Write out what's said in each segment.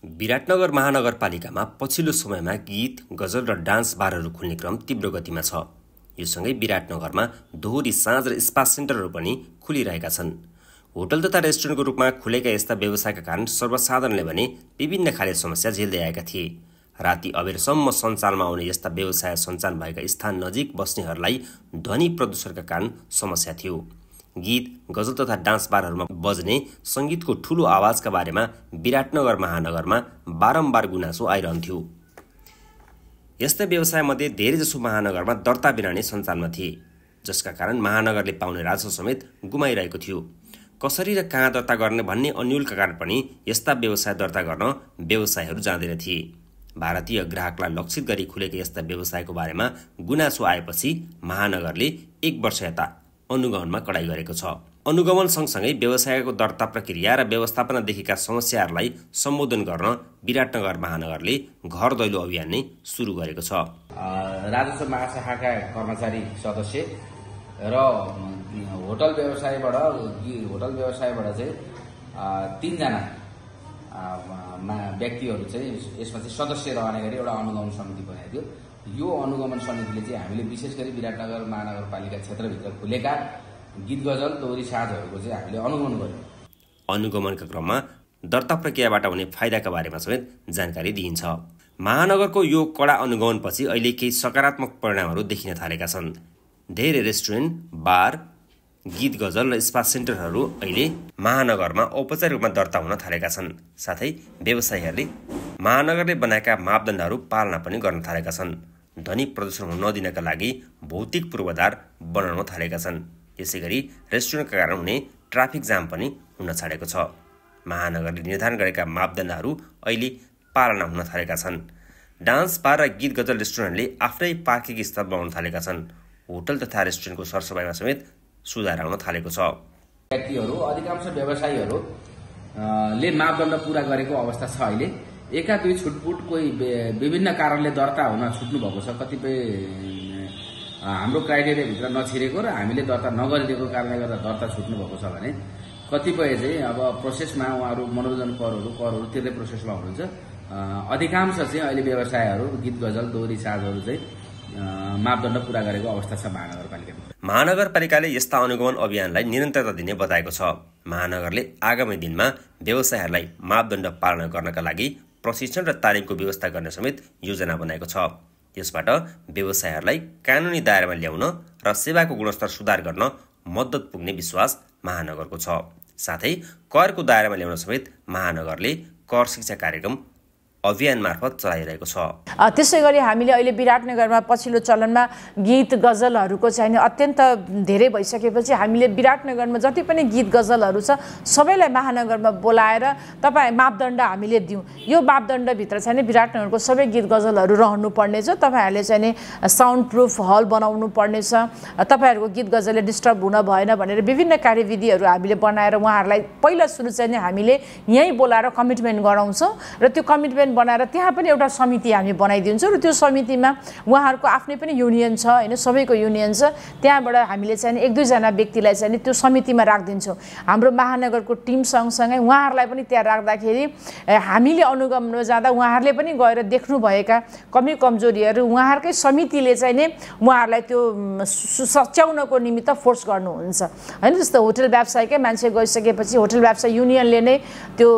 विराटनगर महानगरपालिकामा पछिल्लो समयमा गीत, गजल र डान्स बारहरू खुल्ने क्रम तीव्र गतिमा छ। यो सँगै विराटनगरमा दोहोरी साँझ र स्पा सेन्टरहरू पनि खुलिरहेका छन्। होटल तथा रेस्टुरेन्टको रूपमा खुलेका यस्ता व्यवसायका कारण सर्वसाधारणले भने विभिन्न खाले समस्या झेल्दै आएका थिए। राति अबेरसम्म सञ्चालनमा आउने यस्ता व्यवसाय सञ्चालन भएका स्थान नजिक बस्नेहरूलाई ध्वनि प्रदूषणका कारण समस्या थियो। गीत, गजल तथा डान्स बारहरूमा बज्ने सङ्गीतको ठूलो आवाजका बारेमा विराटनगर महानगरमा बारम्बार गुनासो आइरहन्थ्यो। यस्ता व्यवसायमध्ये धेरैजसो महानगरमा दर्ता बिना नै सञ्चालनमा थिए, जसका कारण महानगरले पाउने राजस्व समेत गुमाइरहेको थियो। कसरी र कहाँ दर्ता गर्ने भन्ने अन्यलका कारण पनि यस्ता व्यवसाय दर्ता गर्न व्यवसायहरू जाँदैन थिए। भारतीय ग्राहकलाई लक्षित गरी खुलेका यस्ता व्यवसायको बारेमा गुनासो आएपछि महानगरले 1 वर्ष यता अनुगमनमा कडाई गरेको छ। अनुगमन सँगसँगै व्यवसायको दर्ता प्रक्रिया र व्यवस्थापनदेखिका समस्याहरूलाई सम्बोधन गर्न विराटनगर महानगरले घर दैलो अभियान नै सुरु गरेको छ। राजस्व महाशाखाका कर्मचारी सदस्य र होटल व्यवसायबाट चाहिँ 3 जना व्यक्तिहरू चाहिँ यसमा चाहिँ सदस्य रहने गरी एउटा अनुगमन समिति बनाएको थियो। यो अनुगमन समितिले चाहिँ हामीले विशेष गरी विराटनगर महानगरपालिका क्षेत्रभित्र खुलेका गीत, गजल, दोहोरी साँझहरूको चाहिँ हामीले अनुगमन गर्यौं। अनुगमनका क्रममा दर्ता प्रक्रियाबाट हुने फाइदाका बारेमा समेत जानकारी दिइन्छ। महानगरको यो कडा अनुगमनपछि अहिले केही सकारात्मक परिणामहरू देखिन थालेका छन्। धेरै रेस्टुरेन्ट, बार, गीत, गजल र स्पा सेन्टरहरू अहिले महानगरमा औपचारिक रूपमा दर्ता हुन थालेका छन्। साथै व्यवसायीहरूले महानगरले बनाएका मापदण्डहरू पालना पनि गर्न थालेका छन्। ध्वनि प्रदूषण हुन नदिनका लागि भौतिक पूर्वाधार बनाउन थालेका छन्। यसैगरी रेस्टुरेन्टका कारण हुने ट्राफिक जाम पनि हुन छाडेको छ। महानगरले निर्धारण गरेका मापदण्डहरू अहिले पालना हुन थालेका छन्। डान्स बार र गीत, गजल रेस्टुरेन्टले आफ्नै पार्किङ स्थल बनाउन थालेका छन्। होटल तथा रेस्टुरेन्टको सरसफाइमा समेत सुधार आउन थालेको छ। व्यक्तिहरू, अधिकांश व्यवसायीहरूले मापदण्ड पूरा गरेको अवस्था छ। अहिले एका दुई छुटपुट कोही विभिन्न कारणले दर्ता हुन छुट्नु भएको छ। कतिपय हाम्रो क्राइटेरियाभित्र नछिरेको र हामीले दर्ता नगरिदिएको कारणले गर्दा दर्ता छुट्नु भएको छ भने कतिपय चाहिँ अब प्रोसेसमा उहाँहरू मनोरञ्जन करहरू तिर्दै प्रोसेसमा हुनुहुन्छ। अधिकांश चाहिँ अहिले व्यवसायहरू गीत, गजल, दोहोरी साँझहरू चाहिँ मापदण्ड पूरा गरेको अवस्था छ महानगरपालिकामा। महानगरपालिकाले यस्ता अनुगमन अभियानलाई निरन्तरता दिने बताएको छ। महानगरले आगामी दिनमा व्यवसायहरूलाई मापदण्ड पालना गर्नका लागि प्रशिक्षण र तालिमको व्यवस्था गर्ने समेत योजना बनाएको छ। यसबाट व्यवसायहरूलाई कानुनी दायरामा ल्याउन र सेवाको गुणस्तर सुधार गर्न मद्दत पुग्ने विश्वास महानगरको छ। साथै करको दायरामा ल्याउन समेत महानगरले कर शिक्षा कार्यक्रम अभियान मार्फत चलाइरहेको छ। त्यसै गरी हामीले अहिले विराटनगरमा पछिल्लो चलनमा गीत, गजलहरूको चाहिँ अत्यन्त धेरै भइसकेपछि हामीले विराटनगरमा जति पनि गीत, गजलहरू छ सबैलाई महानगरमा बोलाएर तपाईँ मापदण्ड हामीले दिउँ। यो मापदण्डभित्र चाहिँ विराटनगरको सबै गीत, गजलहरू रहनुपर्ने छ। तपाईँहरूले चाहिँ साउन्ड प्रुफ हल बनाउनु पर्नेछ। तपाईँहरूको गीत, गजलले डिस्टर्ब हुन भएन भनेर विभिन्न कार्यविधिहरू हामीले बनाएर उहाँहरूलाई पहिला सुरु चाहिँ हामीले यहीँ बोलाएर कमिटमेन्ट गराउँछौँ र त्यो कमिटमेन्ट बनाएर त्यहाँ पनि एउटा समिति हामी बनाइदिन्छौँ र त्यो समितिमा उहाँहरूको आफ्नै पनि युनियन छ, होइन, सबैको युनियन छ। त्यहाँबाट हामीले चाहिँ 1-2 जना व्यक्तिलाई चाहिँ त्यो समितिमा राखिदिन्छौँ। हाम्रो महानगरको टिम सँगसँगै उहाँहरूलाई पनि त्यहाँ राख्दाखेरि हामीले अनुगमनमा जाँदा उहाँहरूले पनि गएर देख्नुभएका कमी कमजोरीहरू उहाँहरूकै समितिले चाहिँ नै उहाँहरूलाई त्यो सच्याउनको निमित्त फोर्स गर्नुहुन्छ, होइन। जस्तो होटल व्यवसायकै मान्छे गइसकेपछि होटल व्यवसाय युनियनले नै त्यो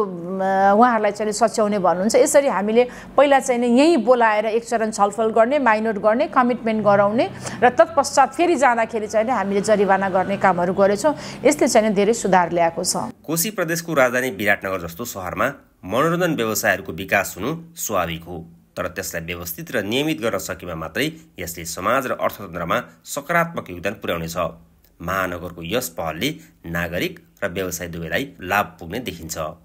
उहाँहरूलाई चाहिँ सच्याउने भन्नुहुन्छ। यसरी हामीले पहिला चाहिँ यहीँ बोलाएर एक चरण छलफल गर्ने, माइनोट गर्ने, कमिटमेन्ट गराउने र तत्पश्चात फेरि जाँदाखेरि चाहिँ हामीले जरिवाना गर्ने कामहरू गरेछौँ। यसले चाहिँ धेरै सुधार ल्याएको छ। कोशी प्रदेशको राजधानी विराटनगर जस्तो सहरमा मनोरञ्जन व्यवसायहरूको विकास हुनु स्वाभाविक हो, तर त्यसलाई व्यवस्थित र नियमित गर्न सकेमा मात्रै यसले समाज र अर्थतन्त्रमा सकारात्मक योगदान पुर्याउनेछ। महानगरको यस पहलले नागरिक र व्यवसाय दुवैलाई लाभ पुग्ने देखिन्छ।